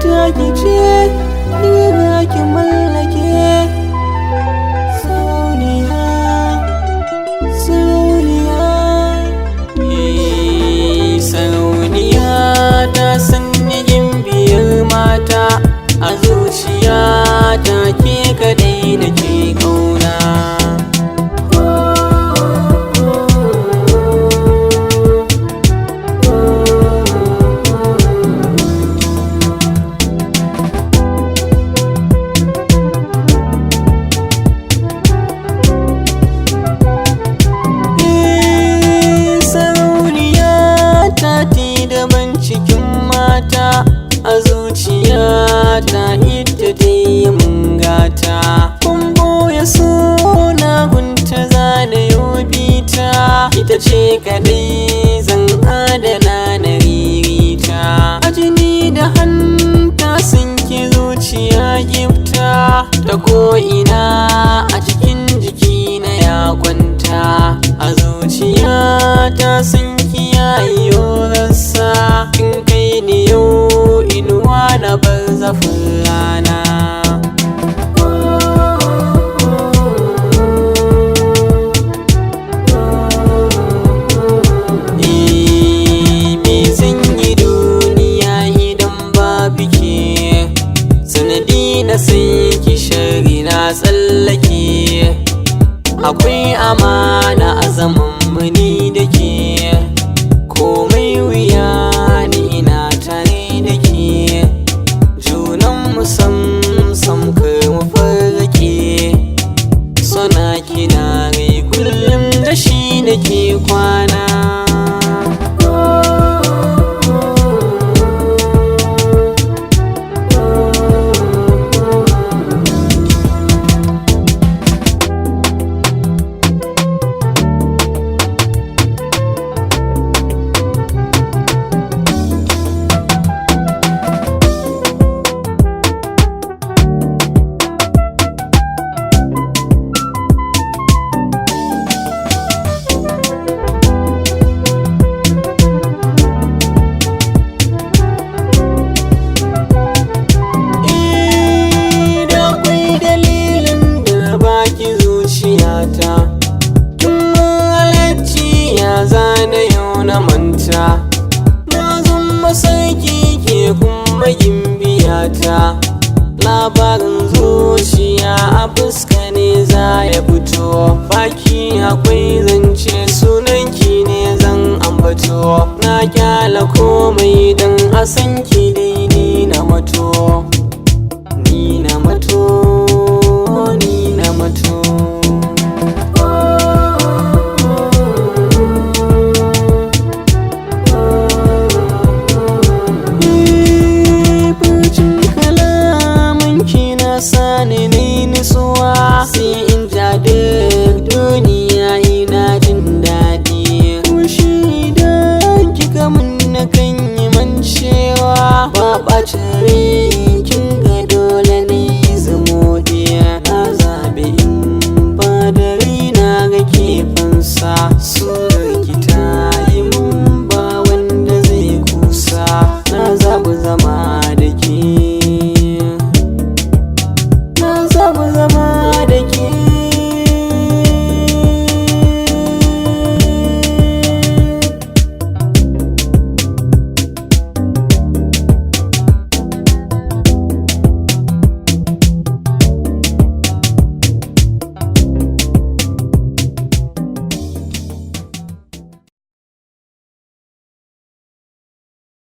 Ta ki ce ni za ki mallake. Sarauniya, sarauniya. Eh, sarauniya ta san biyar mata a zuciya ta ke kadai da ke kauna. Eh, sarauniya ta ti daban cikin mata a zuciya ta ita ta yi mun gata. Kun boye suna gunta zana bita, ita ce kadai zan adana na ririta. A jini da hanta sun ki zuciya gifta, ta ko'ina a cikin jiki na ya kwanta. A zuciya ta sun kiyaye rassa, in kai ni yau inuwa na bar zafin rana. Eh, me zan yi duniya idan babu ke? Sanadi na sai ki shari na tsallake. Akwai amana a zaman muni da ke, komai wuya ni ina tare da ke. Junan mu sam sam kar mu farke, suna kina rai kullum da shi nake kwana. Eh, da akwai dalilin da na baki zuciyata, kin mun halarci ya zana yau na manta. Na zama sarki ke kuma gimbiyata, labarin zuciya a fuska ne za ya fito. Baki akwai zance.